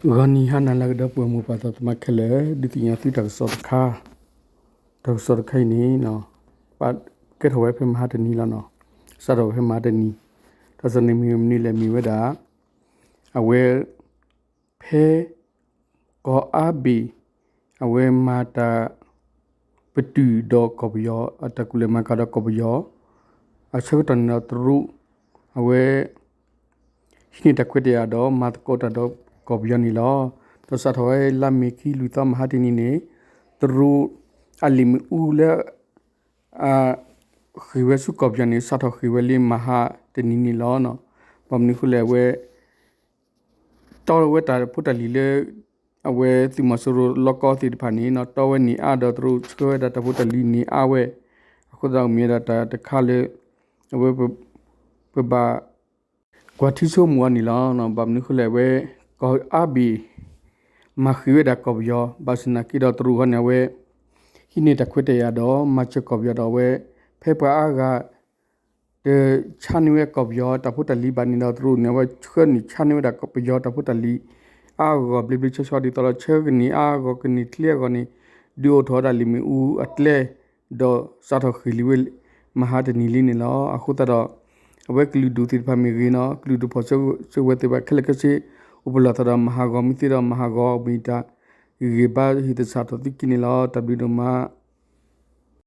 ဂီၤနံၤဟါနၤလၢအဂ့ၤ ဒီပုၢ်ဝဲၢ်မိၢ်ပၢ်သးသမါခဲလၢာ်, ဒုးသ့ၣ်ညါသုတၢ်ကစီၣ်တခါ, တၢ်ကစီၣ်တခါအံၤန့ၣ် ကဲထီၣ်ဝဲဖဲမဟါတနံၤလီၤနီၤ, စးထီၣ်ဝဲဖဲမဟါတနံၤ, တၢ်ကစီၣ်န့ၣ်မ့ၢ်မနုၤလဲၣ် မ့ၢ်ဝဲဒၣ် အဝဲ ဖဲ ကီၢ်အါဘ့ၣ် အဝဲမၤတၢ် ပတုာ်ဒီးကီၢ်ပယီၤ အတၢ်ကူၣ်လဲၤမၤကၤဒီးကီၢ်ပယီၤ အဆၢကတီၢ်န့ၣ်ဒီးတရူး အဝဲ ဟံးန့ၢ်တၢ်ခွဲးတၢ်ယာ်ဒီးမၤသကိးတၢ်ဒီးကီၢ်ပယီၤန့ၣ်လီၤ. ဒီးစးထီၣ်ဝဲလါမ့ၤခံလွံၢ်သီမဟါတနံၤန့ၣ် တရူး အလံာ်မ့ၣ်အူလၢ အ ဃ့ၢ်ဝဲဆူကီၢ်ပယီၤန့ၣ် စးထီၣ်ဃ့ၢ်ဝဲလံမဟါတနံၤန့ၣ်လီၤ. ဘၣ်မနုၤအဃိလဲၣ် အဝဲ တီဝဲတၢ်ဖိတၢ်လံၤလၢ အဝဲသုးမီၤစိရိၤလီၢ်ကီသ့ၣ်တဖၣ်န့ၣ် တီဝဲန့ၢ်အါဒီးတရူးဆှၢဝဲဒၣ်တၢ်ဖိတၢ်လံၤန့ၢ်အါဝဲ, အဃိသတးမ့ၢ်ဝဲဒၣ်တၢ်တခါလၢ အဝဲ ပဘၣ် ကွၢ်ထံဆိကမိၣ်အီၤန့ၣ်လီၤ. ဘၣ်မနုၤအဃိလဲၣ် အဝဲ ကီၢ်အါဘ့ၣ် မၤဃ့ၢ်ဝဲဒၣ်ကီၢ်ပယီၤ ဘၣ်ဆၣ်သနာ်က့ဒီးတရူးအဂီၢ်န့ၣ် အဝဲ ဟံးန့ၢ်တၢ်ခွဲးတၢ်ယာ်ဒီးမၤစၢၤကီၢ်ပယီၤဒီးအဝဲ ဖဲပှၤအါဂၤ တဆါန့ၢ်ဝဲကီၢ်ပယီၤတၢ်ဖိတၢ်လံၤဘၣ်န့ၣ်ဒီးတရူးန့ၣ် အဝဲဆှၢန့ၢ်ဆါန့ၢ်ဝဲဒၣ်ကီၢ်ပယီၤတၢ်ဖိတၢ်လံၤ အါဂီၢ်ဂီၢ်ဘျ့ဘျ့ဆှီဆှီဒ်သိးဒီးဆှၢကန့ၢ်အါဂီၢ်ကန့ၢ်ချ့အဂီၢ်န့ၣ် ဒုးအိၣ်ထီၣ်ဝဲဒၣ်လံာ်မ့ၣ်အူအကျဲ ဒီးစးထီၣ်ဃ့ၢ်လံဝဲ မဟါတနံၤလံန့ၣ်လီၤ. အဃိသတးဒီး အဝဲကလုာ်ဒူၣ်သ့ၣ်တဖၣ်မ့ၢ်ဂ့ၤနီၤ ကလုာ်ဒူၣ်ဖီၣ်စုကဝဲၤသ့ၣ်တဖၣ်ခဲလၢာ်ခဲဆ့ အိၣ်ပလီၢ်သးဒီးမၤဟးဂီၤမ့ၢ်သ့ဒီးမၤဟးဂီၤမ့ၢ်တၢ် ဂ့ၤဘါဟ့ၣ်သဆၣ်ထီၣ်သုခံန့ၣ်လီၤ. တၢ်ဘျုးဒိၣ်မး.